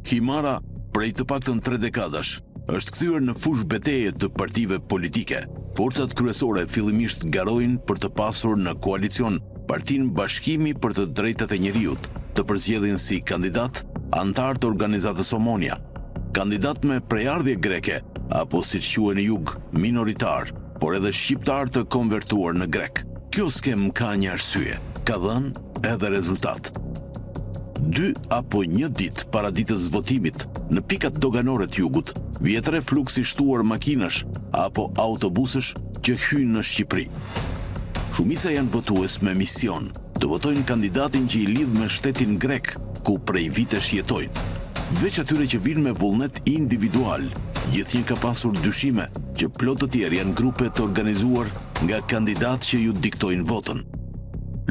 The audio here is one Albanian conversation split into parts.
Himara, prej të paktën tre dekadash, është kthyer në fushë-beteje të partive politike. Forcat kryesore fillimisht garojnë për të pasur në koalicion Partinë Bashkimi për të Drejtat e Njeriut, të përzgjedhin si kandidat anëtarë të organizatës Omonia, kandidatë me prejardhje greke apo siç quhen në jug, minoritarë, por edhe shqiptarë të konvertuar në grekë. Kjo skemë ka një arsye, ka dhënë edhe rezultat. Dy apo një ditë para ditës votimit, në pikat doganore të jugut, vihet re fluks i shtuar makinash apo autobusësh që hyjnë në Shqipëri. Shumica janë votues me mision, të votojnë kandidatin që i lidh me shtetin grek, ku prej vitesh jetojnë. Veç atyre që vijnë me vullnet individual, gjithnjë ka pasur dyshime që plot të tjerë janë grupe të organizuar nga kandidatë që ju diktojnë votën.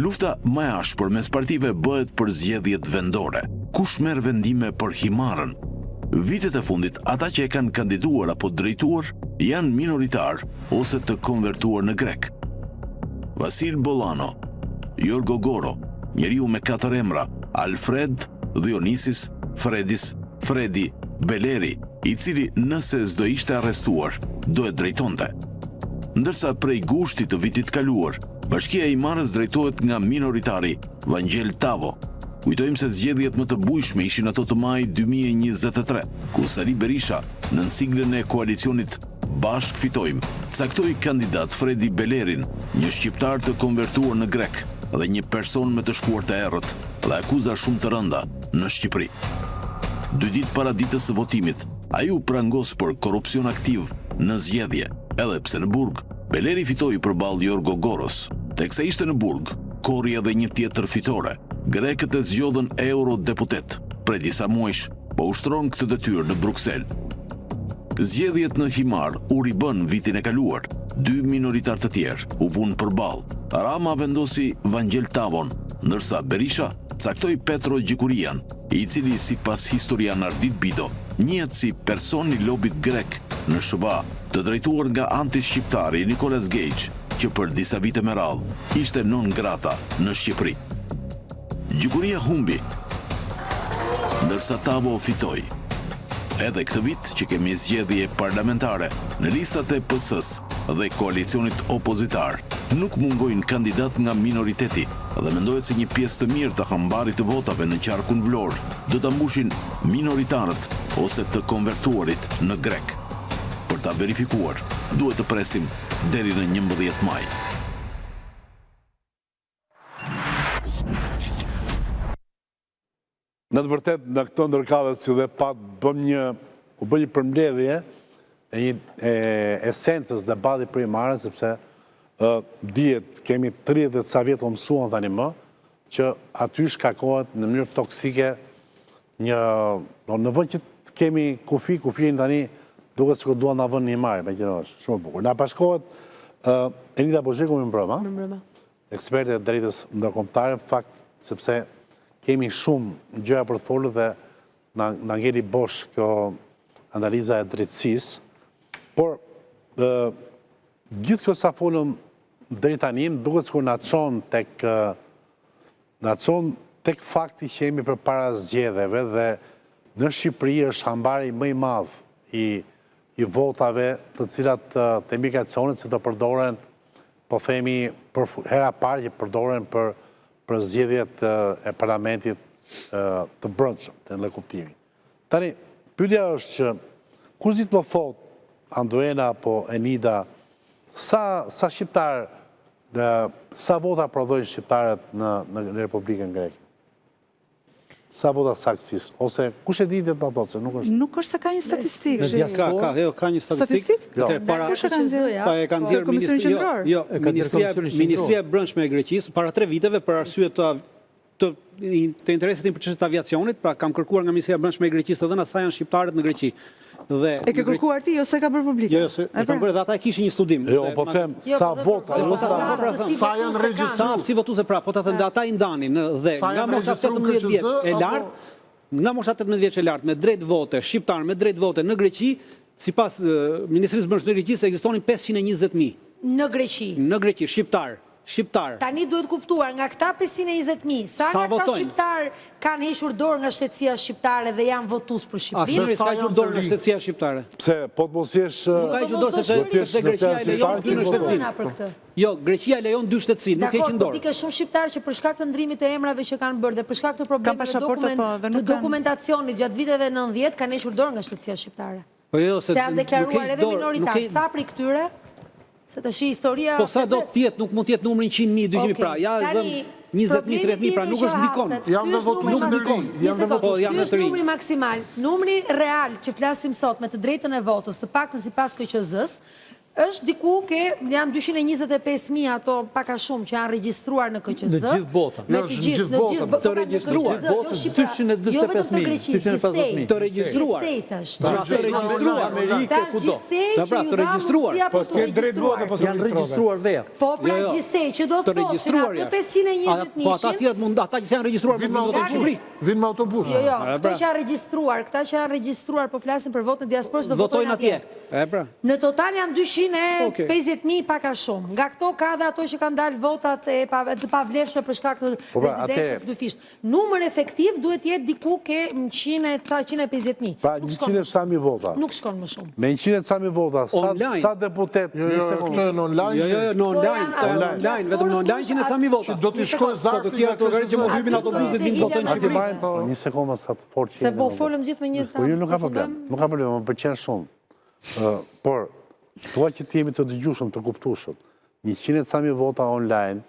Lufta më e ashpër mes partive bëhet për zgjedhjet vendore. Kush merr vendime për Himarën? Vitet e fundit ata që e kanë kandiduar apo drejtuar janë minoritarë ose të konvertuar në grekë. Vasil Bollano, Jorgo Goro, njeriu me katër emra, Alfred, Dhionisis, Fredis, Fredi, Beleri, i cili nëse s'do ishte arrestuar, do e drejtonte. Ndërsa prej gushtit të vitit të kaluar, Bashkia e Himarës drejtohet nga minoritari Vangjel Tavo. Kujtojmë se zgjedhjet më të bujshme ishin ato të majit 2023, ku Sali Berisha, nën siglën e koalicionit Bashkë Fitojmë, caktoi kandidat Fredi Belerin, një shqiptar të konvertuar në grek dhe një person me të shkuar të errët dhe akuza shumë të rënda në Shqipëri. Dy ditë para ditës së votimit, ai u prangos për korrupsion aktiv në zgjedhje, edhe pse në burg. Beleri fitoi përballë Jorgo Goros. Teksa ishte në burg, korri edhe një tjetër fitore. Grekët e zgjodhën eurodeputet. Prej disa muajsh po ushtron këtë detyrë në Bruksel. Zgjedhjet në Himarë u ribënë vitin e kaluar. Dy minoritarë të tjerë u vunë përballë. Rama vendosi Vangjel Tavon, ndërsa Berisha caktoi Petro Gjikurian, i cili sipas historian Ardit Bido, njihet si person i lobit grek në SHBA, të drejtuar nga antishqiptari Nicholas Gage, që për disa vite me radhë ishte non grata në Shqipëri. Gjikuria humbi, ndërsa Tavo fitoi. Edhe këtë vit që kemi zgjedhje parlamentare, në listat e PS-së dhe koalicionit opozitar nuk mungojnë kandidatë nga minoriteti dhe mendohet se një pjesë të mirë të hambarit të votave në qarkun Vlorë do ta mbushin minoritarët ose të konvertuarit në grekë. Për ta verifikuar, duhet të presim deri në 11 maj. Në të vërtetë, në këto ndërkallet si dhe patë bëmë një, u bë një përmbledhje e një e esencës debatit për Himarën, sepse dihet, kemi 30 e ca vjet u mësuam tani më, që aty shkarkohet në mënyrë toksike një, në vend që të kemi kufi, kufirin tani duket sikur duan na vënë në Himarë, me qenë është, shumë bukur. Na bashkohet Enida Bozheku, mirëmbrëma. Mirëmbrëma. Eksperte e drejtës ndërkombëtare, në fakt, sepse kemi shumë gjëra për të folur dhe na, na ngeli bosh kjo analiza e drejtësisë, por ë gjithë kjo sa folëm deri tani, më duket sikur na çon tek na çon tek fakti që jemi përpara zgjedhjeve dhe në Shqipëri është hambari më i madh i i votave të cilat të emigracionit se do përdoren po themi për hera parë që përdoren për për zgjedhjet e parlamentit të brendshëm, të në kuptimi. Tani, pyetja është që kush di të më thotë Anduena apo Enida sa sa shqiptar sa vota prodhojnë shqiptarët në në Republikën Greke? Sa vota saktësisht? Ose kush e di të na thotë se nuk është. Nuk është se ka një statistikë. Në diasporë ka, jo, ka një statistikë. Statistikë? Jo. Para kush e ka nxjerrë? Pa e ka nxjerrë Komisioni jo, Qendror. Jo, Ministria Ministria e Brendshme e Greqisë para 3 viteve për arsye të të të interesit tim për çështjet e aviacionit, pra kam kërkuar nga Ministria e Brendshme e Greqisë të dhëna sa janë shqiptarët në Greqi. Dhe e ke kërkuar ti, jo se ka bërë publike. Jo, jo, se e kam bërë dhe ata e kishin një studim. Jo, po them jo, sa po vota, jo sa po pra sa janë regjistruar. Sa aftësi votuese pra, po ta them dhe ata i ndanin dhe nga mosha 18 vjeç e lart, nga mosha 18 vjeç e lart me drejt vote, shqiptar me drejt vote në Greqi, sipas Ministrisë së Brendshme të Greqisë ekzistonin 520.000. Në Greqi. Në Greqi, shqiptar. shqiptarë. Tani duhet kuptuar nga këta 520.000, sa nga këta shqiptarë kanë hequr dorë nga shtetësia shqiptare dhe janë votues për Shqipërinë? Asnjëri s'ka hequr dorë nga shtetësia shqiptare. Pse, po të mos jesh... Nuk ka hequr dorë sepse Greqia e lejon dy nënshtetësinë. Jo, Greqia lejon dy shtetësi, nuk heqin dorë. Dakord, po ti ke shumë shqiptarë që për shkak të ndrimit të emrave që kanë bërë dhe për shkak të problemeve po, të dokumentacionit gjatë viteve 90 kanë hequr dorë nga shtetësia shqiptare. Po jo, se Se janë deklaruar edhe minoritarë, sa prej këtyre? Se tashi historia... Po sa do të jetë, nuk mund të jetë numri 100.000, 200.000, pra, ja zëm 20.000, 30.000, pra nuk është ndikon. Janë dhe votues nuk ndikon. Janë dhe votues. Ky është numri maksimal, numri real që flasim sot me të drejtën e votës, të paktën sipas KQZ-së, Është diku ke, janë 225.000 ato pak a shumë që janë regjistruar në KQZ. Në gjithë botën. Me të gjithë, në gjithë botën. Të regjistruar. Jo 225.000. Jo vetëm të Greqisë, gjithsej. Të regjistruar. Gjithsej thash. Pra, të regjistruar. Amerikë kudo. Gjithsej që ju dha mundësia po për të regjistruar. Po janë regjistruar vetë. Po pra jo, jo. gjithsej, që do të thotë që në atë 520 mijëshin. Po ata tjerët mund, ata që janë regjistruar mund të votojnë në Shqipëri. Vijnë me autobus. Jo, jo, këto që janë regjistruar, këta që janë regjistruar, po flasim për votën e diasporës, do votojnë atje. E pra. Në total janë 250.000 pak a shumë. Nga këto ka dhe ato që kanë dalë votat e të pavlefshme për shkak të po pra, rezidencës së dyfishtë. Numër efektiv duhet të jetë diku ke 100 e ca 150.000. Pra 100 e ca mijë vota. Nuk shkon më shumë. Me 100 e ca mijë vota, sa deputet jo, jo, jo, në online. Jo, jo, jo, në online, online, vetëm në online 100 e ca mijë vota. Do t'i shkojë zarfi. Po të tjera të llogarit që mund hypin autobusit vinë votojnë në Shqipëri. Po një sekondë sa të fortë që Se po folëm gjithë me një Po ju nuk ka problem, nuk ka problem, më pëlqen shumë. Por dua që të jemi të dëgjueshëm, të kuptueshëm. 100 e ca mijë vota online,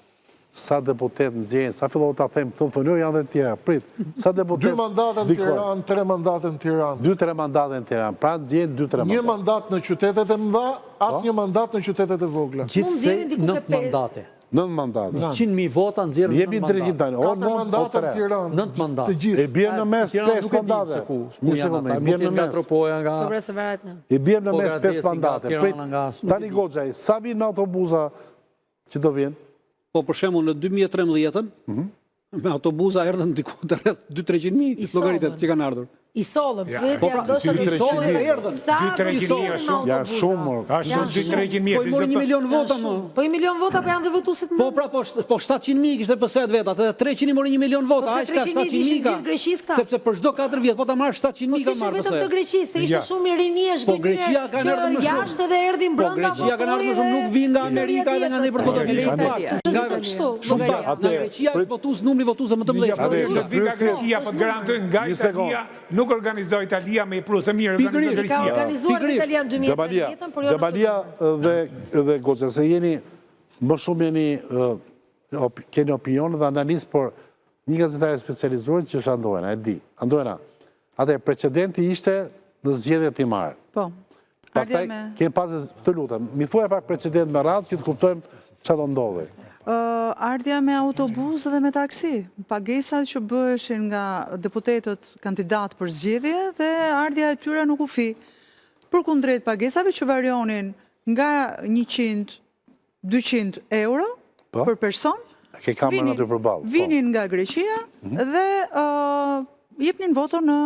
sa deputet nxjerrin, sa fillova ta them këtë, thonë jo janë dhe të tjera, prit, sa deputet Dy mandate në Tiranë, tre mandate në Tiranë. Dy, tre mandate në Tiranë, pra nxjerrin dy, tre mandate. Një mandat në qytetet e mëdha, asnjë po. mandat në qytetet e vogla. Gjithsej 9 mandate. 9 mandate. 100.000 vota nxjerrin 9 mandate. Jepi drejtim tani, o 9 o 3. 9 mandate. Të gjithë. E biem në mes 5 mandate. Një sekondë, e biem në mes. Tropoja nga Po pra se varet nga. E biem në mes 5 mandate. Prit. Tani Goxhaj, sa vijnë me autobuza që do vijnë? Po për shembull në 2013-ën, mhm. me autobuza erdhën diku të rreth 2-300 mijë llogaritet që kanë ardhur. I sollëm, pyetja po pra, do të i sollën e erdhën. Sa 2-300 mijë është shumë. Janë shumë. Ka shumë 2-300 mijë. Po i mori 1 milion vota më. Po 1 milion vota po janë dhe votuesit më. Po pra, po po 700 mijë kishte PS vetë, atë 300 i mori 1 milion vota, po aq ka 700 mijë ka. Gjithë këta. Sepse për çdo 4 vjet po ta marrësh 700 mijë ka marrë PS. Po vetëm të Greqisë, se ishte shumë i rini e Po Greqia kanë ardhur më shumë. Jashtë edhe erdhin po brenda. Po Greqia kanë ardhur më shumë, nuk vijnë nga Amerika edhe nga nëpër këto vijnë shumë pak. Nga shumë pak. Nga Greqia është votues numri i votuesve më të mëdhenj. Do të vijë nga Greqia, po të garantoj nga Italia, nuk organizoi Italia me i pru, se mirë organizoi Greqia. Ka organizuar Italia në 2013-ën, por jo në Demalia dhe dhe Goxhaj, se jeni më shumë jeni keni opinion dhe analizë, por një gazetare e specializuar që është Anduena, e di. Anduena, atëherë precedenti ishte në zgjedhjet Himarë. Po. Pastaj, kemi pasë, të lutem, m'i thuaj pak precedent me radhë që të kuptojmë ça do ndodhi. Ardhja me autobus dhe me taksi, pagesat që bëheshin nga deputetët kandidatë për zgjedhje dhe ardhja e tyre në kufi. Përkundrejt pagesave që varionin nga 100 200 euro po. për person. Ke kamerën aty përballë. Po. Vinin nga Greqia mhm. dhe jepnin votën në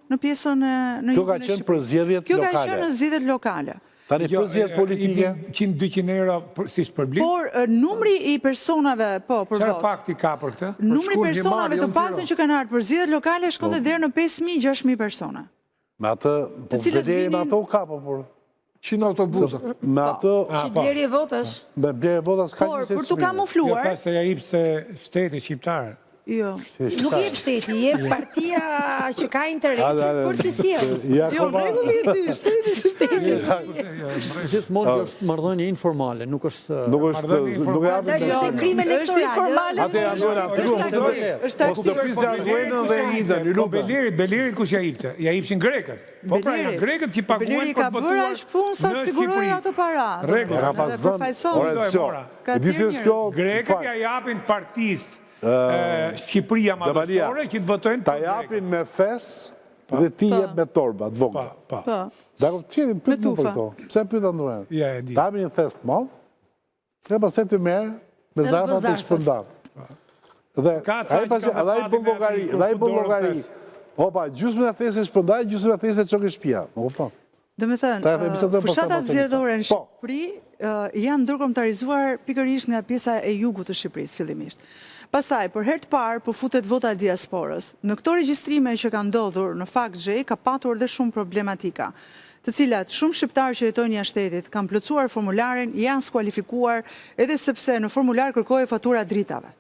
në pjesën e në Kjo ka qenë për zgjedhjet lokale. Kjo ka qenë në zgjedhjet lokale. Tani jo, për zgjedhjet politike 100-200 euro si shpërblim. Por numri i personave, po, për votë. Çfarë fakti ka për këtë? Numri i personave të paktën që kanë ardhur për zgjedhjet lokale shkonte po. deri në 5000, 6000 persona. Me atë, po blerje me ato u kapë, por... 100 autobusa. Me atë... Ah, po. Blerje votash. Me blerje votash, ka që se Por, për t'u kamufluar... Jo, se ia jepte shteti shqiptar. Jo. Nuk jep shteti, jep partia që ka interesin për të sjellë. Jo, rregulli e di, shteti shqiptar. Gjithmonë kjo është marrëdhënie informale, nuk është Nuk është, nuk e hapim. Është krim elektoral. Është informale. Atë janë bërë aty. Është Mos të prisni Anduenën dhe Enidën, ju po lutem. Belerit, Belerit kush ia jepte? Ia jepshin grekët. Po pra, janë grekët që paguajnë për të votuar. Beleri ka bërë aq punë sa të sigurojë ato para. Rregull. Ka pas dhënë. Ore, ço. E di si është kjo? Grekët ia japin partisë Shqipëria Madhështore që të votojnë Ta japin me thes dhe ti jep me torba të vogla. Po. Po. Dakord, ti pyet më për këto. Pse pyet Anduena? Ja, e di. Ta japin një thes të madh, dhe pastaj ti merr me zarfa të shpërndan. Dhe ai pas edhe ai bën llogari, dhe ai bën llogari. Opa, gjysmën e thesit shpërndaj, gjysmën e thesit çon ke shtëpia. Më kupton? Domethënë, fushatat zgjedhore në po. Shqipëri janë ndërkombëtarizuar pikërisht nga pjesa e jugut të Shqipërisë fillimisht. Pastaj, për herë të parë po futet vota e diasporës. Në këto regjistrime që kanë ndodhur në fakt Zhej ka patur dhe shumë problematika, të cilat shumë shqiptarë që jetojnë jashtë shtetit kanë plotësuar formularin, janë skualifikuar edhe sepse në formular kërkohej fatura e dritave.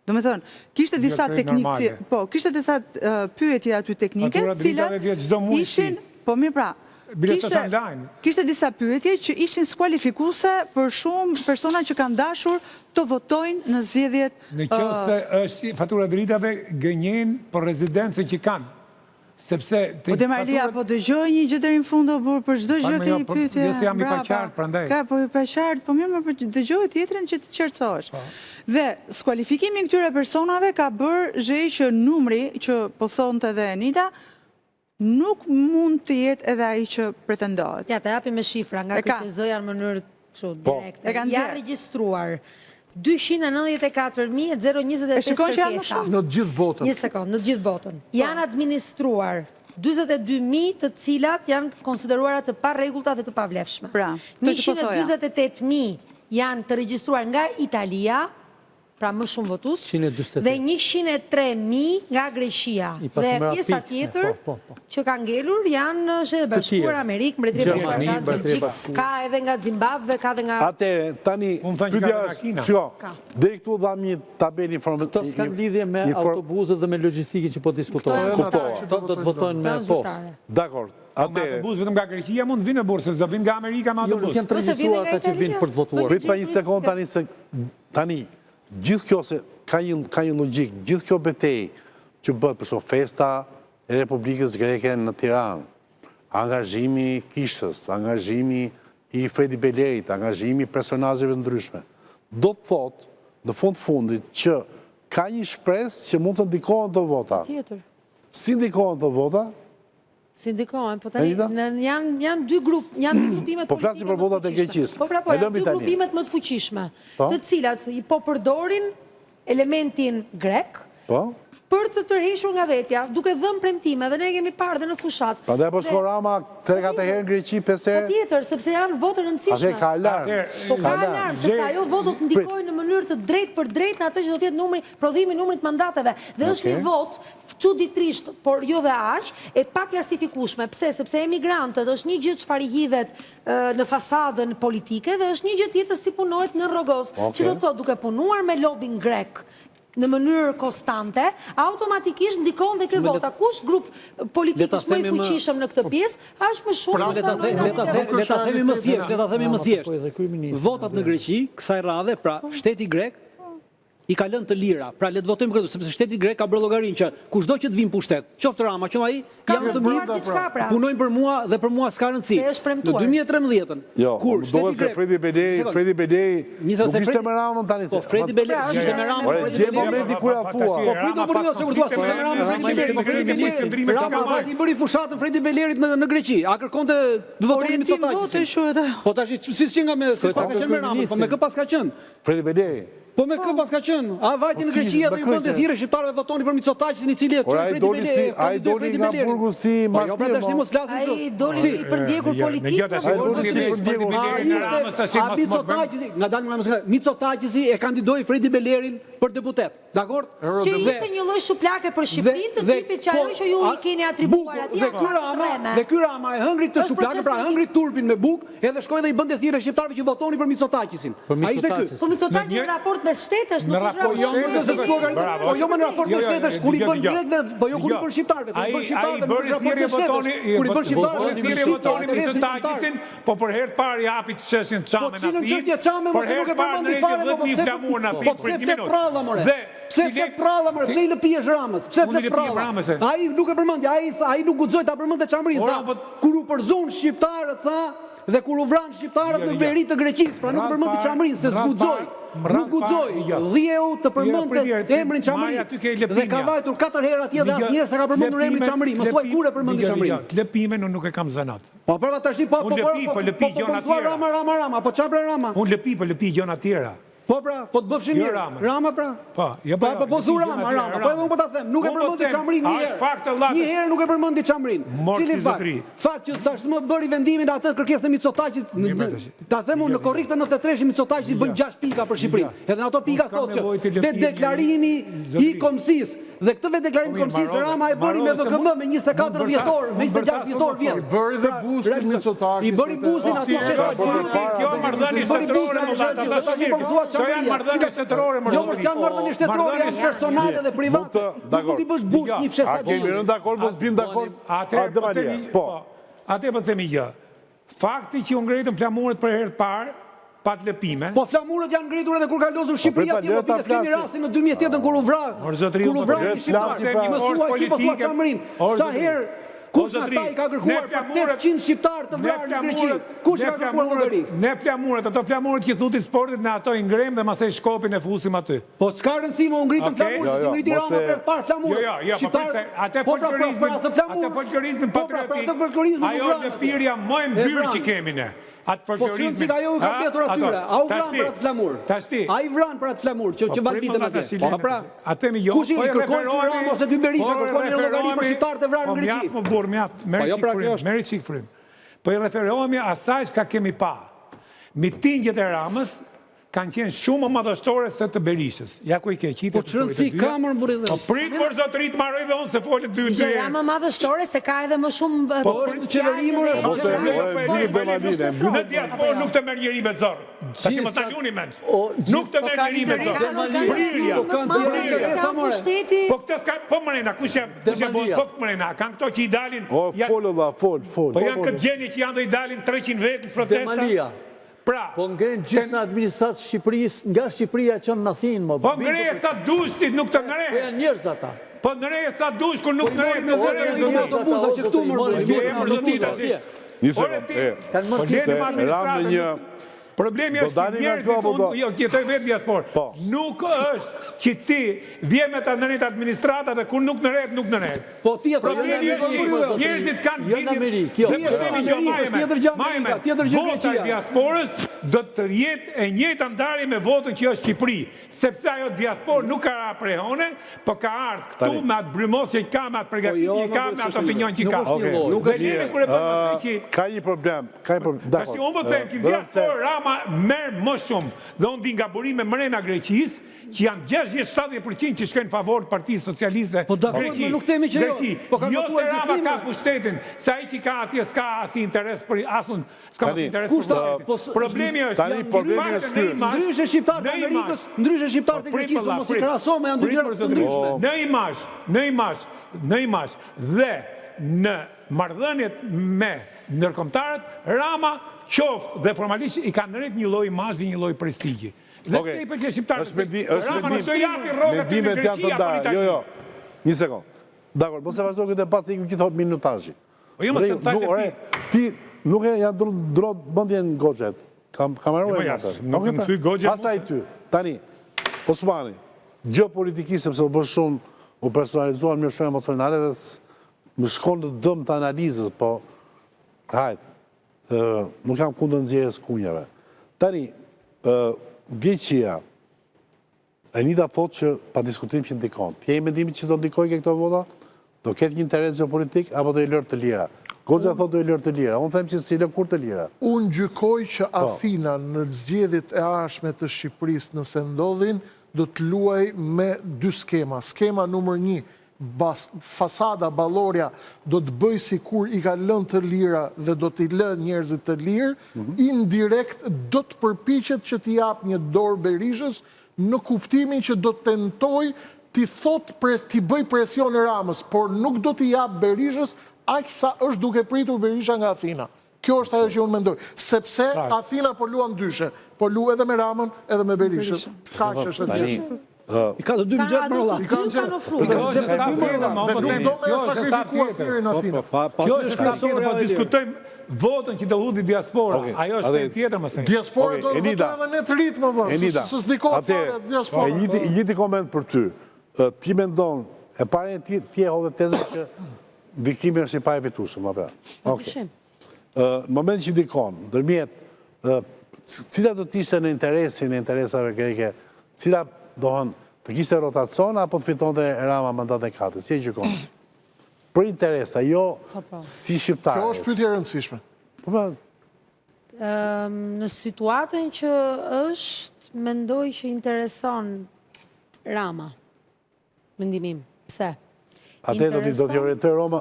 Domethënë, kishte disa teknici, po, kishte disa pyetje aty teknike, të cilat ishin, po mirë pra, kishte, kishte disa pyetje që ishin skualifikuese për shumë persona që kanë dashur të votojnë në zgjedhjet. Në qoftë se është fatura e dritave, gënjen për rezidencën që kanë. Sepse të O Demalia, po dëgjoj një gjë deri në fund o burrë, për çdo gjë ke një po, pyetje. Jo se jam i paqartë, prandaj. Ka po i paqartë, po mirë, po dëgjoj tjetrin që të qartësohesh. Po. Dhe skualifikimi i këtyre personave ka bërë Zhej që numri që po thonte edhe Enida nuk mund të jetë edhe ai që pretendohet. Ja, ta japim me shifra nga KQZ-ja në mënyrë Kështu, po. direkte. Janë regjistruar 294.025 kërkesa. Në gjithë botën. Një sekond, në gjithë botën. Po. Janë administruar 42.000 të cilat janë konsideruara të parregullta dhe të pavlefshme. Pra, 148.000 janë të regjistruar nga Italia, pra më shumë votues, dhe 103.000 nga Greqia. Dhe pjesa tjetër po, po, po. që ka ngelur janë Shtetet e Bashkuara, Amerikë, Mbretëri e Bashkuar, Francë, Belgjikë, ka edhe nga Zimbabve, ka edhe nga Atëherë, tani pyetja është, shiko, deri këtu dhamë një tabelë inform Këto s'kanë lidhje me autobusët dhe me logjistikën që po diskutohet. Kuptova. Këto do të votojnë me postë. Dakord. Po me autobus vetëm nga Greqia mund të vinë burrë, se s'do vinë nga Amerika me jo, autobus. Jo, nuk janë të regjistruar ata që vinë për të votuar. Prit pa një sekond tani se Tani, gjithë kjo se ka një ka një logjikë, gjithë kjo betejë që bëhet për shembull festa e Republikës Greke në Tiranë, angazhimi i kishës, angazhimi i Fredi Belerit, angazhimi i personazheve të ndryshme, do të thotë në fund të fundit që ka një shpresë që mund të ndikohen këto vota. Patjetër. Si ndikohen këto vota? Si ndikohen, po tani janë janë dy grup, janë dy grupimet po politike. Po flasim për votat e Greqisë. Po pra po, janë dy grupimet më të fuqishme, po? të cilat po përdorin elementin grek. Po. Për të tërhequr nga vetja, duke dhënë premtime dhe ne e kemi parë dhe në fushatë. Prandaj po shkon Rama 3-4 herë në Greqi, 5 herë. Patjetër, sepse janë votë të rëndësishme. Atëherë ka alarm. Po ka alarm, sepse ajo votë do të ndikojë në mënyrë të drejtpërdrejtë në atë që do të jetë numri, prodhimi i numrit të mandateve. Dhe është një votë Çuditërisht, por jo dhe aq, e paklasifikueshme. Pse? Sepse emigrantët është një gjë çfarë i hidhet në fasadën politike dhe është një gjë tjetër si punohet në rrogoz, që do të thotë duke punuar me lobin grek në mënyrë konstante, automatikisht ndikon dhe ke vota. Kush grup politik është më i fuqishëm në këtë pjesë, aq më shumë do të Le ta themi më thjesht, le ta themi më thjesht. Votat në Greqi, kësaj radhe, pra shteti grek i ka lënë të lira. Pra le të votojmë këtë, sepse shteti grek ka bërë llogarinë që kushdo që të vijë në pushtet, qoftë Rama, qoftë ai, janë të mirë, pra. pra. Punojnë për mua dhe për mua s'ka rëndësi. Se është premtuar. Në 2013-ën, jo, kur shteti grek Fredi Beleri, Fredi Beleri, nuk ishte me Ramën tani. Po Fredi Beleri pra, ishte me Ramën, Fredi Beleri. Gjej momenti kur ia thua. Po prit o burrë, se kur thua s'ishte me Ramën Fredi Beleri, po Fredi Beleri. Rama vajti i bëri fushatën Fredi Belerit në në Greqi. A kërkonte të votonin Mitsotakisin? Po tash si s'qenka me si paska qenë me Ramën, po me kë paska qenë? Fredi Beleri. Po me kë paska qenë? A vajti në Greqi dhe i bënte thirrje shqiptarëve votoni për Mitsotakisin i cili e çoi Fredi Beleri, ai doli nga burgu si po jo, pra tash mos flasim kështu. Ai doli si i përndjekur politik. Ai doli si i përndjekur. A Mitsotakisi, ngadalë nga mos Mitsotakisi e kandidoi Fredi Belerin për deputet. Dakord? Që ishte një lloj shuplake për Shqipërinë të tipit që ajo që ju i keni atribuar atij dhe ky Rama, dhe ky Rama e hëngri këtë shuplakë, pra hëngri turpin me bukë, edhe shkoi dhe i bënte thirrje shqiptarëve që votoni për Mitsotakisin. A ishte ky? Po Mitsotaqisi në raport mes shtetesh, nuk është raport. Po jo, më se s'ka Po jo më në raport mes shtetesh, kur i bën grekëve, po jo kur i bën shqiptarëve, kur i bën shqiptarëve, nuk është raport mes shtetesh. Kur i bën shqiptarëve, thirrje votoni Mitsotakisin, po për herë të parë i hapi çështjen çame në Athinë. Po cilën çështje çame mos nuk e përmendi fare, po pse po pse flet prralla more? Pse flet prralla more? Pse i lëpihesh Ramës? Pse flet prralla? Ai nuk e përmendi, ai ai nuk guxoi ta përmendte Çamërinë, tha. Po- kur u përzunë shqiptarët, tha, dhe kur u vranë shqiptarët në veri të Greqisë, pra nuk e përmendi Çamërinë, se s'guxoi. Nuk guxoi dheu të përmendte emrin Çamëri dhe ka vajtur katër herë atje dhe asnjëherë s'e ka përmendur emrin Çamëri. Më thuaj kur e përmendi Çamërinë? Lëpimen unë nuk e kam zanat. Po pra tash po po po po po po po thua Rama Rama Rama, po çfarë bre Rama? Unë lëpi, po lëpi gjëra tjera. Po pra, po të bëfshin jo mirë. Rama pra. Po, jo po. Po po thu Rama, Rama. Po edhe unë po ta them, nuk e përmendi Çamërinë një herë. Një herë nuk e përmendi Çamërinë. Cili fakt? Fakt që tashmë bëri vendimin atë kërkesën e Mitsotakit, ta them unë në korrik të 93-shit Mitsotaqi bën 6 pika për Shqipërinë. Edhe në ato pika thotë që vetëdeklarimi i kombësisë Dhe këtë vetëdeklarim të kombësisë Rama e bëri me VKM me 24 dhjetor, me 26 dhjetor vjet. I bëri dhe pra, bustin Mitsotakis. I bëri bustin aty Haxhiut. Kjo marrëdhënie shtetërore më valla ta tash po thua çfarë janë marrëdhënie shtetërore më. Jo, mos janë marrëdhënie shtetërore, janë personale dhe private. Nuk mund t'i bësh bust një Fshes Haxhiut. A kemi rënë dakord, mos bim dakord. Atëherë po themi, po. Atëherë po themi gjë. Fakti që u ngritën flamurët për herë të parë, pat lëpime. Po flamurët janë ngritur edhe kur ka lozur po, Shqipëria atje, po bile s'kemi rastin në 2008-ën kur u vra, kur u vra një shqiptar, më thuaj ti po thua Çamërinë. Sa herë kush nga ata i ka kërkuar për 800 shqiptarë të vrarë në Greqi? Kush i ka kërkuar llogari? Ne flamurët, ato flamurët që thuti sportit, ne ato i ngrejmë dhe masej shkopin e fusim aty. Po s'ka rëndësi më u ngritën flamurët, se s'i ngriti Rama për herë të parë flamurët. Jo, jo, jo, po prit se atë po pra, pra, folklorizmin, atë folklorizmin po pra, pra, patriotik, ajo lëpirja më e ndyrë që kemi ne. Atë folklorizmin. Po ç'rëndësi ajo u ka mbetur atyre, a u vranë për atë flamur? Tashti. A i vranë për atë flamur që që valvitën atje? Po pra, atë mi jo, kush i po kërkoi ky Rama ose dy Berisha kërkon një llogari për shqiptarët e vrarë në Greqi. Po mjaft më burr, mjaft, merr çik frymë, merr çik frymë. Po i referohemi asaj çka kemi pa. Mitingjet e Ramës kanë qenë shumë më madhështore se të Berishës. Ja ku i ke qitë Po ç'rëndësi ka mor burri dhe. Po prit mor zotëri të mbaroj dhe unë se fole dy dy. Ja më madhështore se ka edhe më shumë Po është në qeveri mor është. Po se po në diasporë nuk të merr njeri me zor. Tash mos ta luni mend. Nuk të merr njeri me zor. Prirja. Prirja. Po këtë s'ka po mrena kush e kush e bën po këtë mrena kanë këto që i dalin. O fol valla fol fol. Po janë këtë gjendje që janë dhe i dalin 300 vetë në protesta. Pra, po ngrenë gjithë në administratë Shqipërisë, nga Shqipëria çon në Athinë, më Po ngreje sa dush ti nuk të ngrehet. Po janë njerëz ata. Po ngreje sa dush kur nuk ngrehet, nuk ngrehet. Po autobusa që këtu më rrugë. Një sekondë. Kanë marrë pjesë në administratë. Një Problemi është që njerëzit unë, jo, jetoj vetë diasporë. Po. Nuk është që ti vjen me ta ndërrit administrata dhe kur nuk ndërret, nuk ndërret. Po ti ato Problemi është që njerëzit kanë jo në Amerikë, jo. Dhe po themi jo tjetër gjë Amerika, tjetër gjë Greqia. Vota e diasporës do të jetë e njëjta ndarje me votën që është Shqipëri, sepse ajo diasporë nuk ka ra prehone, po ka ardhur këtu me atë brymosje që ka, me atë përgatitje jo, që ka, me atë opinion që ka. Nuk është një. Kur e bën pastaj që ka një problem, ka një problem. Tash unë po them që diaspora Rama merr më shumë dhe unë di nga burime mrena Greqisë që janë 60-70 për qind që shkojnë në favor të Partisë Socialiste Po dakord, Greqi. më nuk themi që jo. Greqi. Po kanë Jo se votuar Rama gjithë ka pushtetin, se ai që ka atje s'ka asnjë interes për asun, s'ka Tani, asnjë interes kush për ta- pushtetin. po s- Problemi është Tani, problemi paktën është në ky. imazh- Ndryshe shqiptarët e në imazh- Amerikës, ndryshe shqiptarët e Po, prit, Greqisë, vëlla, mos i prit. krahaso, më janë dy Prit, gjëra mor, të zotëri. ndryshme. Në imazh, në imazh, në imazh dhe në marrëdhëniet me ndërkombëtarët, Rama qoftë dhe formalisht i ka ndërrit një lloj imazhi, një lloj prestigji. Dhe Okej. okay. i pëlqen shqiptarëve. Është mendi, është Rama mendim. nuk do japi rrogat në Mendimet janë Greqi të apo në ndara. Itali. Jo, jo. Një sekond. Dakor, mos e vazhdo këtë debat se iku gjithë minutazhi. Po jo, mos e Nuk, thaj ore, ti nuk e janë ndro ndro mendjen goxhet. Kam kam Jo, harruar ja, emrin. nuk Okej, më pra. thyj goxhet Pastaj ty. Tani, Osmani, gjeopolitikisht sepse u bë shumë, u personalizua në mënyrë shumë emocionale dhe më shkon në dëm të analizës, po hajt, nuk jam kundër nxjerrjes kunjave. Tani, Greqia, Enida thotë që pa diskutim që ndikon. Ti je i mendimit që do ndikojë ke këto vota? Do ketë një interes gjeopolitik apo do i lërë të lira? Goxha thotë do i lërë të lira. Unë them që s'i lë kurrë të lira. Unë gjykoj që Po. Athina në zgjedhjet e ardhshme të Shqipërisë nëse ndodhin, do të luajë me dy skema. Skema numër një, fasada, ballorja, do të bëjë sikur i ka lënë të lira dhe do t'i lë njerëzit të lirë, mhm. indirekt do të përpiqet që t'i japë një dorë Berishës në kuptimin që do të tentojë t'i thotë t'i bëjë presion Ramës, por nuk do t'i japë Berishës aq sa është duke pritur Berisha nga Athina. Kjo është ajo që unë mendoj, sepse Athina po luan dyshe, po luan edhe me Ramën, edhe me Berishën. Kaq është e thjeshtë. I ka të dy në xhep më vëlla. I ka të dy në xhep më vëlla. Dhe nuk do me sakrifiku asnjërin Athina. Po, po, Kjo është sa tjetër, po diskutojmë votën që do hudhi diaspora. Ajo është temë tjetër më thënë. Diaspora do të votojë edhe ne të ritë më vëlla. Se s'ndikohet fare diaspora. I njëjti koment për ty. Ti mendon, e para ti e hodhe tezën që ndikimi është i paevitueshëm, apo? Okej. Në moment që ndikon, ndërmjet. Cila do të ishte në interesin e interesave greke? Cila do të kishte rotacion apo të fitonte Rama mandatin e katërt? Si e gjykon? Për interesa, jo po, po. si shqiptare. Kjo është pyetje e rëndësishme. Po, po. Në situatën që është, mendoj që intereson Rama. Mendimi im. Pse? Atë do t'i do t'i orientojë Roma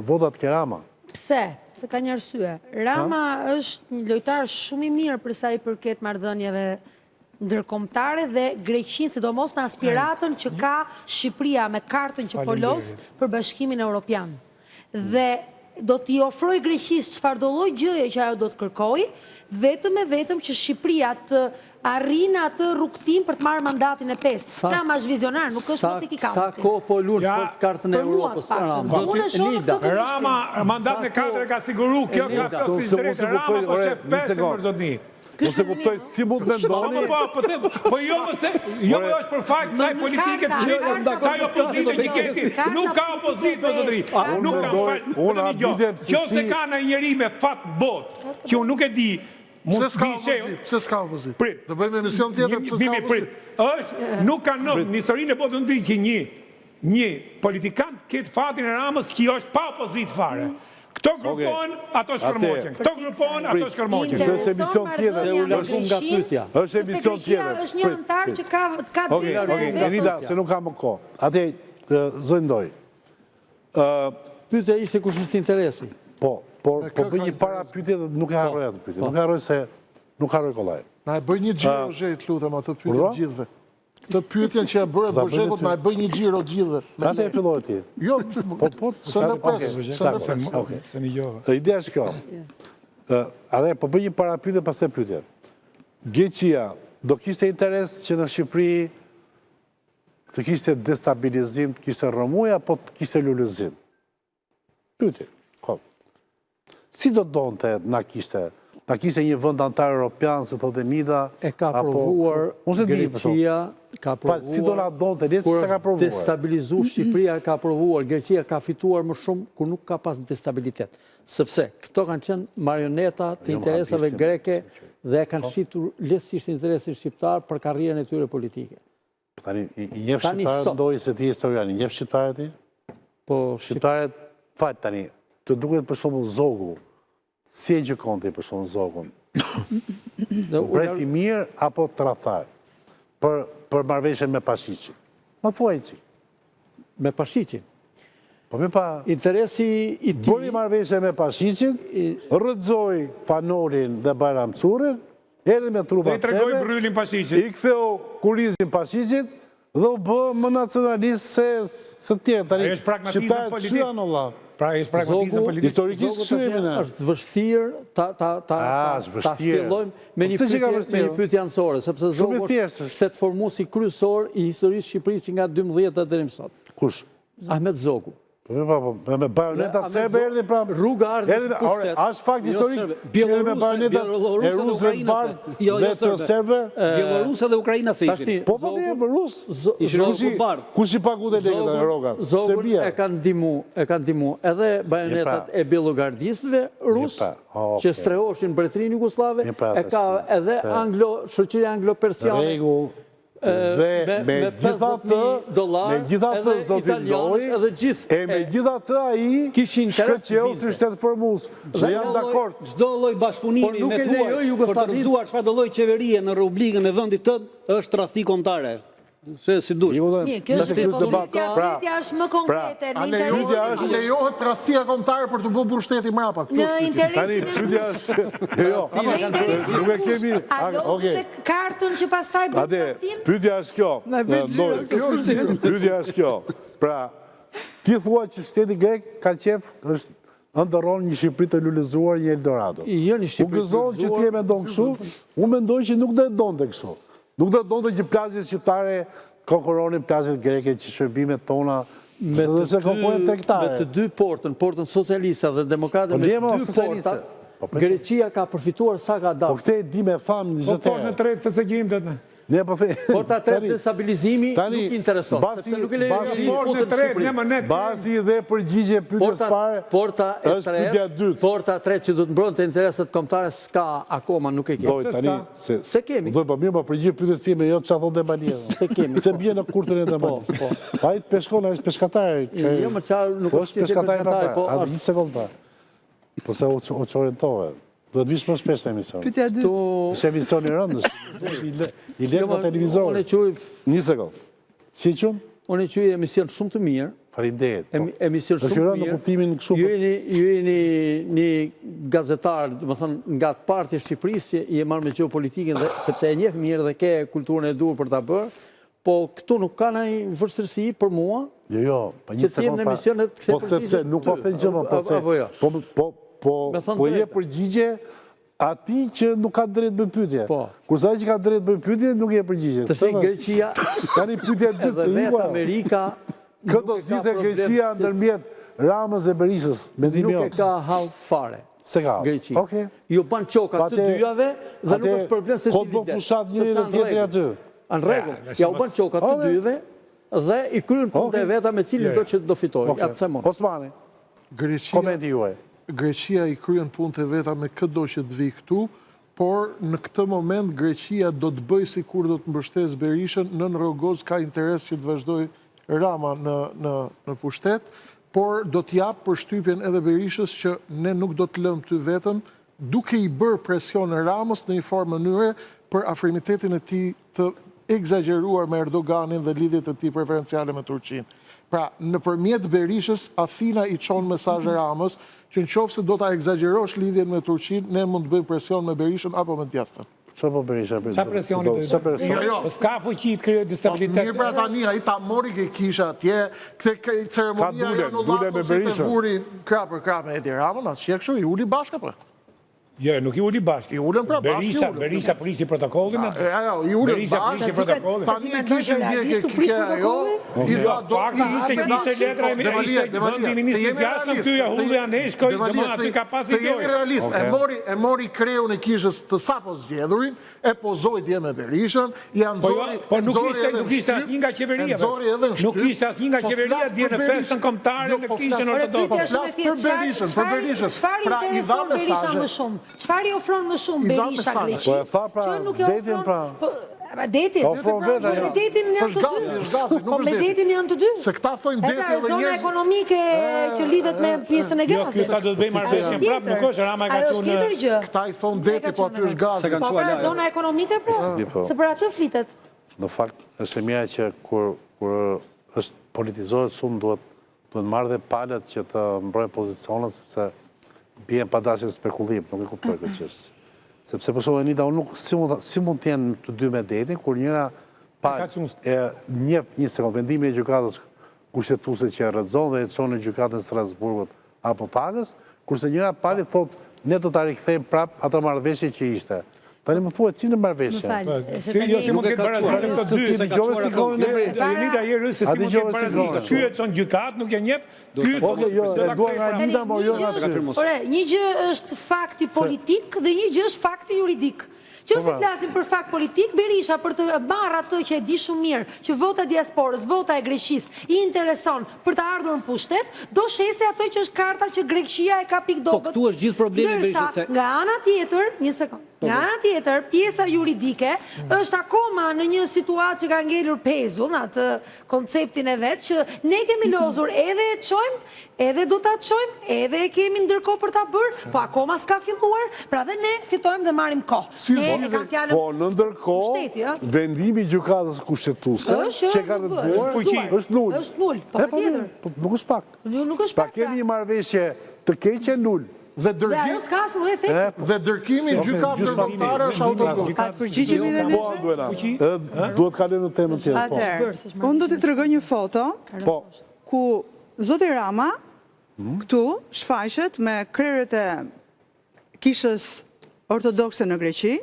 votat ke Rama. Pse? Se ka një arsye. Rama është një lojtar shumë i mirë për sa i përket marrëdhënieve ndërkombëtare dhe Greqinë, sidomos në aspiratën që ka Shqipëria me kartën që po los për Bashkimin Europian. Dhe do t'i ofrojë Greqisë çfarëdo lloj gjëje që ajo do të kërkojë, vetëm e vetëm që Shqipëria të arrijë në atë rrugëtim për të marrë mandatin e pestë. Rama është vizionar, nuk është më tek i Sa kohë po luan fort kartën e Europës Rama. Unë e shoh në këtë këndvështrim. Rama mandatin e katërt e ka siguru, kjo ka plotësisht drejtë. Rama po shef pesën mor zotni. Unë s'e kuptoj si mund të mendoni. Po, po, po, po, jo më se, jo më është për faj të kësaj politike të gjithë, kësaj opozite që ke ti. Nuk ka opozitë, më zotëri. Nuk ka fal. Unë një gjë. Qoftë se ka ndonjë njeri me fat në botë, që unë nuk e di, mund të di që... Pse s'ka opozitë? Prit. Do bëjmë emision tjetër, pse s'ka opozitë? Prit. Është, nuk ka në, në historinë e botës nuk di që një, një politikan të ketë fatin e Ramës që është pa opozitë fare. Këto grupohen, ato shkërmoqen. Këto grupohen, ato shkërmoqen. Se është emision tjetër. Se u largum nga pyetja. Është emision tjetër. Sepse Greqia është një anëtar që ka ka Okej, okej, Enida, se nuk ka më kohë. Atë zonjë Ndoj. Ë Pyetja ishte kush është interesi. Po, por po bëj një para pyetje dhe nuk e po, harroj atë pyetje. Po. Nuk e harroj se nuk harroj kollaj. Na e bëj një xhiro, Zhej, të lutem atë pyetje të gjithëve. Këtë pyetjen që e bëre Bozhekut, na e bëj një xhiro të gjithëve. Atë e fillove ti. Jo, po po, s'e ndërpres, s'e ndërpres. Okej. Se një gjova. Ideja është kjo. Ë, edhe po bëj një parapyetje pastaj pyetje. Greqia do kishte interes që në Shqipëri të kishte destabilizim, të kishte rrëmujë apo të kishte lulëzim? Pyetje, kot. Si do donte na kishte? Na kishte një vend anëtar europian, si thotë Enida, E ka provuar Greqia, ka provuar... Si do na donte, le se ka provuar. Destabilizu Shqipëria ka provuar, Greqia ka fituar më shumë kur nuk ka pas destabilitet. Sepse këto kanë qenë marioneta të jo, interesave greke dhe e kanë po. shitur lehtësisht interesin shqiptar për karrierën e tyre politike. Po tani, i njeh shqiptarët Ndoj se ti historian, i njeh shqiptarët ti? Po, shqiptarët, fal tani, të duket për shembull Zogu, si e gjykon ti për shembull Zogun? Mbret i mirë apo tradhtar? Për, për marrëveshjen me Pashiqin. Ma thuaj një çikë. Me Pashiqin? Po me pa... Interesi i tij... Bëri marrëveshje me Pashiqin, rrëzoi Fan Nolin dhe Bajram Currin, Erdhi me trupat serbe. Dhe i tregoi brrylin Pashiqit. I ktheu kurrizin Pashiqit dhe u bë më nacionalist se se të tjerë. Tani shqiptarët kështu janë valla. Pra është pragmatizëm politik. Historikisht kështu jemi ne. Është vështirë ta ta ta ta shtjellojmë me një pyetje me një pyetje anësore, sepse Zogu është shtetformuesi kryesor i historisë së Shqipërisë që nga 12 deri më sot. Kush? Ahmet Zogu. Po po po, me me bajoneta serbe erdhi pra. Rruga ardhi në pushtet. A është fakt jo historik? Erdhi me bajoneta e rusëve të bardhë jo, jo, dhe të serbe. Bjelloruse dhe ukrainase ishin. Po po mirë, po rus. Ishin rusë të bardhë. Kush i paguante lekët e rrogat? Serbia. E kanë ndihmu, e kanë ndihmu edhe bajonetat e bjellogardistëve rus që strehoshin mbretërinë jugosllave, e ka edhe anglo, shoqëria anglo-persiane. Rregull, Dhe megjithatë, megjithatë zoti Ndoj, e megjithatë ai shkëlqeu si shtetformues, dhe jam dakord. Çdo lloj bashkëpunimi me të huaj për të rrëzuar çfarëdo lloj qeverie në Republikën e vendit tënd është tradhti kombëtare. Se si dush. Mirë, kjo është pyetja, pra, pyetja është më konkrete pra, në interesin e A lejohet tradhtia kombëtare për t'u bërë burrë shteti mbrapa? Në interesin e pyetja është, jo, nuk e kemi, okej. Kartën që pastaj bën tradhtinë? Pyetja është kjo. Pyetja është kjo. Pra, ti thua që shteti grek ka qejf është ëndërron një Shqipëri të lulëzuar një Eldorado. Jo një Shqipëri të lulëzuar. Unë gëzohem që ti e mendon kështu, unë mendoj që nuk do e donte kështu. Nuk do e donte që plazhet shqiptare konkurronin plazhet greke që shërbimet tona me të dy, me të dy portën, portën socialiste dhe demokrate, po, me të dy portat, po, Greqia ka përfituar sa ka dashur. Po këtë e di me thamë 20 herë. Po portën e tretë të se gjejmë të të. Ne po them. Porta e tretë destabilizimi nuk intereson, sepse nuk e lejon të futet në Shqipëri. Mbasi dhe përgjigje pyetjes së parë. Porta e tretë, porta e tretë që do të mbronte interesat kombëtare s'ka akoma, nuk e kemi. Doj tani se s'e kemi. Do po mirë, po përgjigje pyetjes time, jo çfarë thotë Demalia. S'e kemi. Se bie në kurthin e po, Demalias. Po. Ai peshkon, ai është peshkatar. Jo, më çfarë nuk po është peshkatar, po, po një sekondë pa. Po se u çorientove. Duhet vish më shpesh në emision. Pyetja e dytë. Është emision i rëndë, i lehtë nga televizori. Unë e quaj Një sekondë. Si e quan? Unë e quaj emision shumë të mirë. Faleminderit. Po. Emision shumë të mirë. Në kuptimin kështu. Ju jeni ju jeni një gazetar, domethënë nga të parët e Shqipërisë që je marrë me gjeopolitikën dhe sepse e njeh mirë dhe ke kulturën e duhur për ta bërë. Po këtu nuk ka ndonjë vështirësi për mua. Jo, jo, pa një sekondë. Pa, po sepse nuk po them gjë, po se jo. po po po po i jep përgjigje atij që nuk ka drejt bëj pyetje. Po. Kurse ai që ka drejt bëj pyetje nuk i jep përgjigje. Të thënë Greqia. Tani pyetja e dytë se iku. Amerika Kë do zgjidhte Greqia ndërmjet Ramës dhe Berishës, mendimi Nuk e ka hall fare. S'e ka. Greqia. Okej. Ju bën qoka të dyjave dhe nuk është problem se cili del. Fushatë njëri dhe tjetri aty. Në rregull. Ja u bën qoka të dyjave dhe i kryen punët e veta me cilin do që do fitojë. Ja të them unë. Osmani. Greqia, komenti juaj. Greqia i kryen punët e veta me këdo që të vijë këtu, por në këtë moment Greqia do të bëjë sikur do të mbështesë Berishën, nën rrogoz ka interes që të vazhdojë Rama në në në pushtet, por do t'i japë përshtypjen edhe Berishës që ne nuk do të lëmë ty vetëm, duke i bërë presion Ramës në një farë mënyre për afrimitetin e tij të ekzagjeruar me Erdoganin dhe lidhjet e tij preferenciale me Turqinë. Pra, nëpërmjet Berishës, Athina i çon mesazh Ramës që në qoftë se do ta ekzagjerosh lidhjen me Turqinë, ne mund të bëjmë presion me Berishën apo me djathtën. Çfarë po Berisha për? Çfarë presioni do të bëjë? Jo, jo. Po s'ka fuqi të krijojë destabilitet. Po, mirë pra tani ai ta mori ke kisha atje, këtë ceremonia e Janullatos e vuri krah për krah me Edi Ramën, as që kështu i uli bashkë apo? Jo, nuk i uli bashkë. I ulën pra bashkë. Berisha, Berisha prishi protokollin atë. Ja, ja, i ulën Berisha prishi protokollin. Tani e kishin dje ke kike ajo, i dha do Fakti ishte që ishte letra e ishte vendi i ministrit të jashtëm ky ja hulli anej shkoi domethënë aty ka pas Të jemi realist, e mori e mori kreun e kishës të sapo zgjedhurin, e pozoi dje me Berishën, ia Po jo, nxori, po nuk ishte nuk ishte asnjë nga qeveria. Nuk ishte asnjë nga po qeveria dje në festën kombëtare jo, në po kishën flas ortodokse. Po flas për Berishën, për Berishën. Çfarë Pra i dha intereson Berisha mesazhe. më shumë? Çfarë i ofron më shumë I dha Berisha mesazhe. Greqisë? Po e tha pra, që nuk e detin ofron pra. Po, detin. Po ofron vetë Po me ajo. detin janë Është të gazi, dy. është gazi, nuk Po është me deti. detin janë të dy. Se këta thonë E pra, deti edhe zona njerëz ekonomike që lidhet me pjesën e Jo, gazit. ky sa do të bëjë marrëveshjen prapë, nuk është Rama e ka Ajo është çuar në tjetër gjë. Këta i thonë deti, po aty është gazi. Se kanë Po çuar pra lajm. zona ekonomike pra. Si po. Se për atë flitet. Në fakt, është e mira që kur kur është politizohet shumë duhet duhet marrë dhe palët që të mbrojnë pozicionet sepse bien pa dashje spekulim, nuk e kuptoj këtë çështje. Sepse për shembull Anita, unë nuk si mund si mund të jenë të dy me detin kur njëra palë e njeh një sekond vendimin e gjykatës kushtetuese që e rrëzon dhe e çon në gjykatën e Strasburgut apo të Hagës, kurse njëra palë thotë ne do ta rikthejmë prap atë marrëveshje që ishte. Tani më thuaj cilën marrëveshje? Më fal, se Si tani jo si mund të ketë barazi në këto dy. Se dëgjove si kohën e Jo, Jonida je rrë se si mund të ketë barazi. Ky e çon gjykatë, nuk e njeh. Ky Po, thotë jo, e dua nga Anita, mo jo nga ty. Ore, një gjë është fakti politik dhe një gjë është fakti juridik. Qoftë se Po, pra. flasim për fakt politik, Berisha për të marrë atë që e di shumë mirë, që vota e diasporës, vota e Greqisë i intereson për të ardhur në pushtet, do shese atë që është karta që Greqia e ka pikë Po dobët. këtu është gjithë problemi Ndërsa, Berisha se nga ana tjetër, një sekond. Po, Nga po. ana tjetër, pjesa juridike është akoma në një situatë që ka ngelur pezull në atë konceptin e vet që ne kemi lozur edhe e çojmë, edhe do ta çojmë, edhe e kemi ndërkohë për ta bërë, po akoma s'ka filluar, pra dhe ne fitojmë dhe marrim kohë. Si Ne e zgjidhet? kam fjalën Po, në ndërkohë, pushteti, ë? vendimi i gjykatës kushtetuese Është që ka nuk bëhet, rrëzuar është rrëzuar. është nul. Është nul, po E, po, patjetër. mirë, po, nuk është pak. Jo, nuk është Pra pak. pra. kemi një marrëveshje të keqe nul. Dhe Dhe dërgim ajo s'ka asnjë lloj efekti. E, po. dhe dërgimi në Se, gjykatë gjysma ndërkombëtare është autogol. A të përgjigjemi dhe Po, Anduela, duhet kalojmë në temën tjetër. Po. Atëherë, unë do t'i tregoj një foto Po. ku zoti Rama Hmm? këtu shfaqet me krerët e kishës ortodokse në Greqi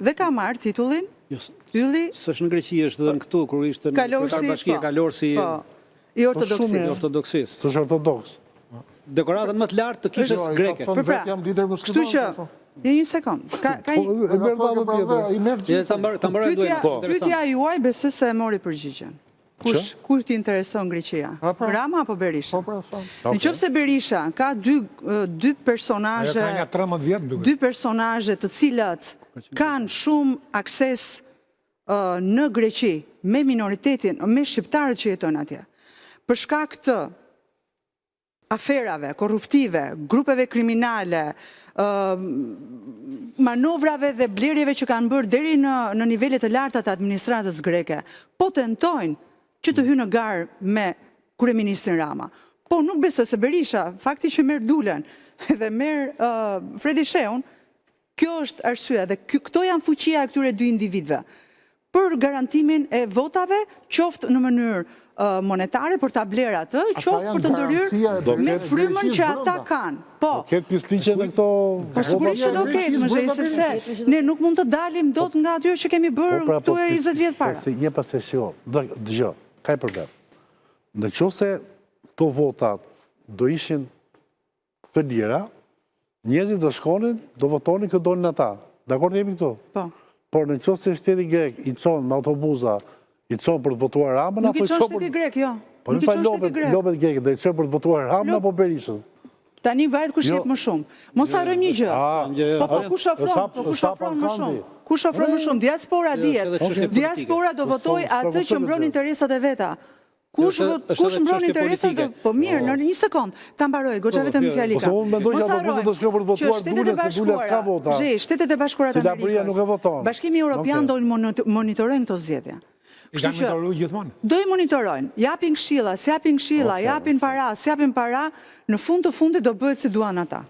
dhe ka marrë titullin Jo, Ylli S'është në Greqi, është edhe në këtu kur ishte në Kalorësi, kryetar bashkie po. Kalorësi Po, i Po, shumë i ortodoksisë. ortodoksisë. S'është ortodoks. Dekoratën më të lartë të kishës Jo, ai ka greke. thënë Për pra, vetë jam lider musliman. Kështu që ka thënë. Jo një sekond. Ka ka një po, e merr atë tjetër. Jo, ta mbaroj, ta mbaroj duhet. Po. Pyetja juaj besoj se e mori përgjigjen. Kush kujt i intereson Greqia? Pra. Rama apo Berisha? Po, pra, Në qoftë se Berisha ka dy dy personazhe, ka nja 13 vjet, duket. Dy personazhe të cilat kanë shumë akses në Greqi me minoritetin, me shqiptarët që jetojnë atje. Për shkak të aferave korruptive, grupeve kriminale, manovrave dhe blerjeve që kanë bërë deri në në nivele të larta të administratës greke, po tentojnë që të hyjnë në garë me kryeministrin Rama. Po nuk besoj se Berisha, fakti që merr Dulen dhe merr Fredi Shehun, Kjo është arsyeja dhe këto janë fuqia e këtyre dy individëve për garantimin e votave, qoftë në mënyrë monetare për ta blerë atë, qoftë për të ndërhyrë me frymën që ata kanë. Po. Do ketë pisllëqe në këto Po sigurisht që do ketë, më zhej, sepse ne nuk mund të dalim dot nga aty që kemi bërë po, pra, po, këtu e 20 vjet para. Se një pas e shiko, dëgjo, ka një problem. Në qoftë se këto vota do ishin të lira, njerëzit do shkonin, do votonin kë donin ata. Dakord jemi këtu? Po. Por në qoftë se shteti grek i çon me autobuza, i çon për të votuar Ramën apo i çon për... Nuk i çon shteti grek, jo. Po nuk i çon shteti grek. Lobet greke, do i çon për të votuar Ramën apo Berishën? Tani varet kush jo. jep më shumë. Mos harrojmë një gjë. Po po kush ofron, po kush ofron më shumë? Kush ofron më shumë? Diaspora dihet. Diaspora do votojë atë që mbron interesat e veta. Kush kush mbron interesat do po mirë, në një sekond, ta mbaroj, goxha vetëm një fjali kam. Po unë mendoj që autobusët do shkojnë për të votuar Dulen se Dulja s'ka vota. Zhej, Shtetet e Bashkuara të Amerikës. Bashkimi Evropian do monitorojnë këto zgjedhje. I kanë monitoruar gjithmonë. Do i monitorojnë, japin këshilla, s'japin këshilla, japin para, s'japin para, në fund të fundit do bëhet si duan ata.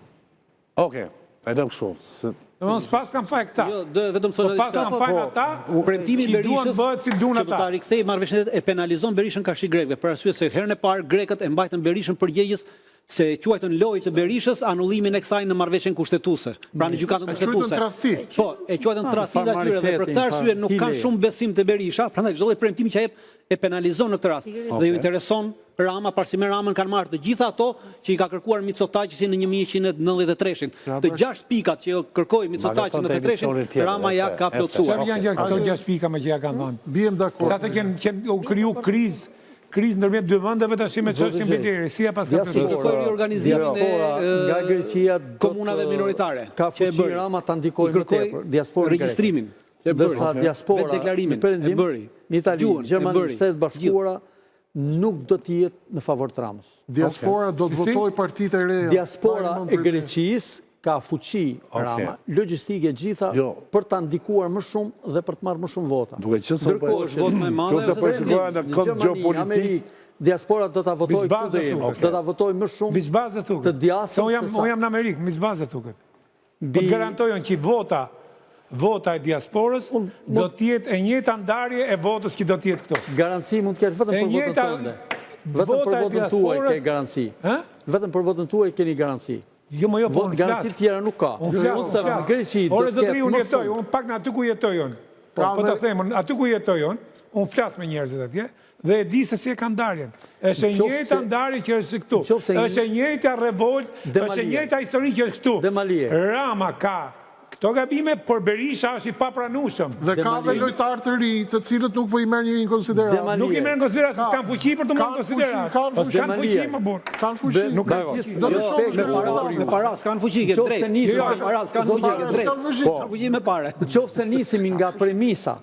Okej, e lëmë kështu. Se... Domethënë s'paskan faj këta. Jo, do vetëm thonë po paskan faj po, ata. Premtimi i Berishës bëhet si duan ata. Që do ta rikthej marrëveshjen e penalizon Berishën karshi grekëve, për arsye se herën e parë grekët e mbajtën Berishën përgjegjës se e quajtën lojë të Berishës anullimin e kësaj në marrëveshjen kushtetuese, pra në gjykatën kushtetuese. E quajtën Po, e quajtën po. tradhti të atyre dhe për këtë arsye nuk kanë shumë besim te Berisha, prandaj çdo lloj premtimi që jep e penalizon në këtë rast. Dhe ju intereson Rama, pasi me Ramën kanë marrë të gjitha ato që i ka kërkuar Mitsotaqisi në 1993-shin. Të gjashtë pikat që kërkoi Mitsotaqi në 93-shin, Rama ja ka plotësuar. Çfarë janë këto gjashtë pika meqë ja kanë dhënë? Biem dakord. Sa të kenë qenë u kriju krizë krizë ndërmjet dy vendeve tash me çështjen Bejleri, si ja paska plotësuar. Kërkoi riorganizimin e nga Greqia komunave minoritare. Ka fuqi Rama ta ndikojë më tepër diasporën regjistrimin. Ndërsa diaspora në Perëndim, në Itali, Gjermani, Shtetet e Bashkuara nuk do të jetë në favor të Ramës. Diaspora do të votojë partitë e reja. Diaspora e Greqisë ka fuqi Rama, logjistike e gjitha jo. për ta ndikuar më shumë dhe për të marrë më shumë vota. Duke qenë se po është votë më e madhe, se po e shikojnë në kënd gjeopolitik, diaspora do ta votojë këtu dhe jetë, do ta votojë më shumë të djathtën se sa. Unë jam në Amerikë, mbi bazë thuket. Po të garantoj unë që vota vota e diasporës do të jetë e njëjta ndarje e votës që do të jetë këtu. Garanci mund të kesh vetëm për votën tënde. Vetëm për votën tuaj ke garanci. Vetëm për votën tuaj keni garanci. Jo, më jo, po unë flas. Garanci tjera nuk ka. Unë flas, unë flas. Greqi do të ketë më shumë. Unë pak në aty ku jetoj unë. Po, po ta them, aty ku jetoj unë, unë flas me njerëzit atje dhe e di se si e kanë ndarjen. Është e njëjta ndarje që është këtu. Është e njëjta revoltë, është e njëjta histori që është këtu. Rama ka këto gabime, por Berisha është i papranueshëm. Dhe ka dhe lojtarë të rinj, të cilët nuk po i merr njeri në konsideratë. Nuk i merr në konsideratë, se s'kanë fuqi për të marrë në konsideratë. Po s'kanë fuqi më burrë. Kanë fuqi. Nuk kanë fuqi. Do të shohësh me para, me para s'kanë fuqi, ke drejt. Jo, me para s'kanë fuqi, ke drejt. S'kanë fuqi me pare. Qoftë se nisemi nga premisa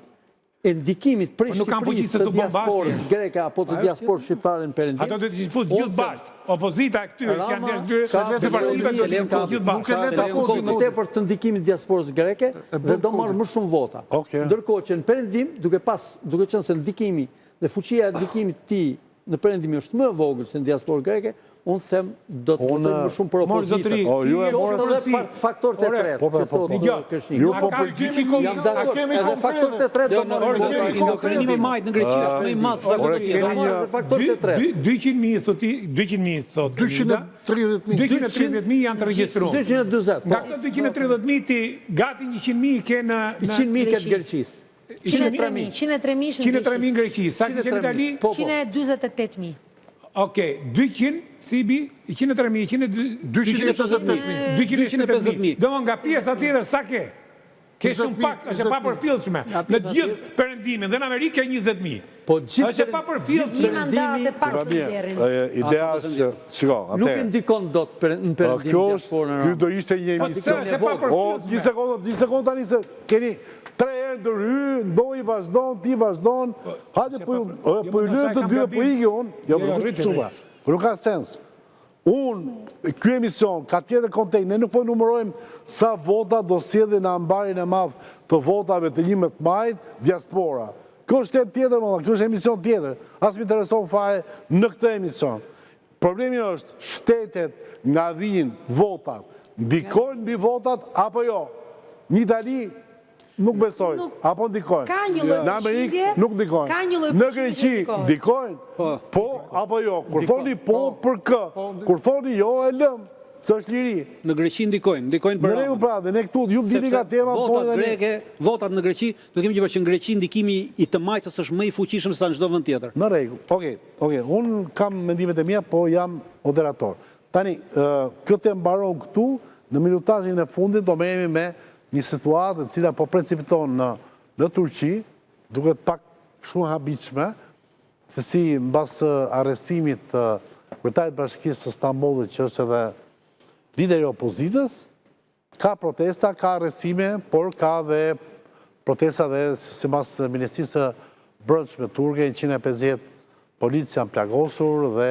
e ndikimit prej po Shqipërisë të diasporës greke apo të diasporës shqiptare në Perëndim. Ato do të ishin fut gjithë bashkë. Opozita e këtyre që janë jashtë këtyre të partive do të ishin fut gjithë bashkë. Nuk e le ta më tepër të ndikimit diasporës greke dhe do marrë më shumë vota. Ndërkohë që në Perëndim, duke pas, duke qenë se ndikimi dhe fuqia e ndikimit të tij në Perëndim është më e vogël se në diasporë greke, unë them do të votojnë më shumë për opozitën. O, ju e morët edhe për faktorët e tretë, po, po, që po, thotë Kreshnik. Ju po përgjimi Jam dakord, edhe faktorët e tretë do marrin vota. Indoktrinimi i majtë në Greqi është më i madh se sa kudo tjetër. Do marrin edhe faktorët e tretë. 200.000 thotë, 200.000 thotë. 230.000. 230.000 janë të regjistruar. 240. Nga këto 230.000 ti gati 100.000 ke në 100.000 ke të Greqisë. 103.000. 103.000 në Greqi. Sa kishe në Itali? 148.000. Okej, 200, si i bi? 103.000, 250.000. 250.000. Domethënë nga pjesa tjetër, sa ke? Ke shumë pak, është e papërfillshme. Në gjithë perëndimin dhe në Amerikë ke 20.000. Po gjithë është e papërfillshme. Një mandat e pak të nxjerrin. Ideja është, shiko, atëherë. Nuk e ndikon dot në perëndim diasporën Ky do ishte një po, emision. Është e papërfillshme. Një sekondë, një sekondë tani se keni tre herë ndërhy, ndoi vazhdon, ti vazhdon. Po, Hajde po ju po ju lë të dy po iki unë. Jo, po nuk është Po nuk ka sens. Unë, ky emision, ka tjetër kontekst, ne nuk po numërojmë sa vota do sjellin në ambarin e madh të votave të 11 majit, diaspora. Kjo është temë tjetër, më kjo është emision tjetër, as më intereson fare në këtë emision. Problemi është, shtetet nga vijnë votat, ndikojnë mbi votat, apo jo? Në Itali, Nuk besoj, apo ndikojnë? Në Amerikë nuk ndikojnë. Në Greqi ndikojnë? Po. po, apo jo? Kur thoni po, po, për kë? Po, Kur thoni jo, e lëmë, se është liri. Në Greqi ndikojnë, ndikojnë për Ramën. Në rregull pra, dhe ne këtu, ju dini nga tema, votat greke, votat në Greqi, do kemi që që në Greqi ndikimi i të majtës është më i fuqishëm se sa në çdo vend tjetër. Në rregull, okej, okej, unë kam mendimet e mia, po jam moderator. Tani, kjo temë mbaron këtu, në minutazhin e fundit do merremi me një situatë e cila po precipiton në në Turqi, duket pak shumë e habitshme, se si mbas arrestimit të kryetarit të bashkisë së Stambollit, që është edhe lideri i opozitës, ka protesta, ka arrestime, por ka dhe protesta dhe sipas Ministrisë së Brendshme turke, 150 policë janë plagosur dhe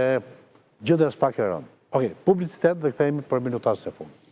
gjendja është pak e rëndë. Okej, publicitet dhe kthehemi për minutazhin e fundit.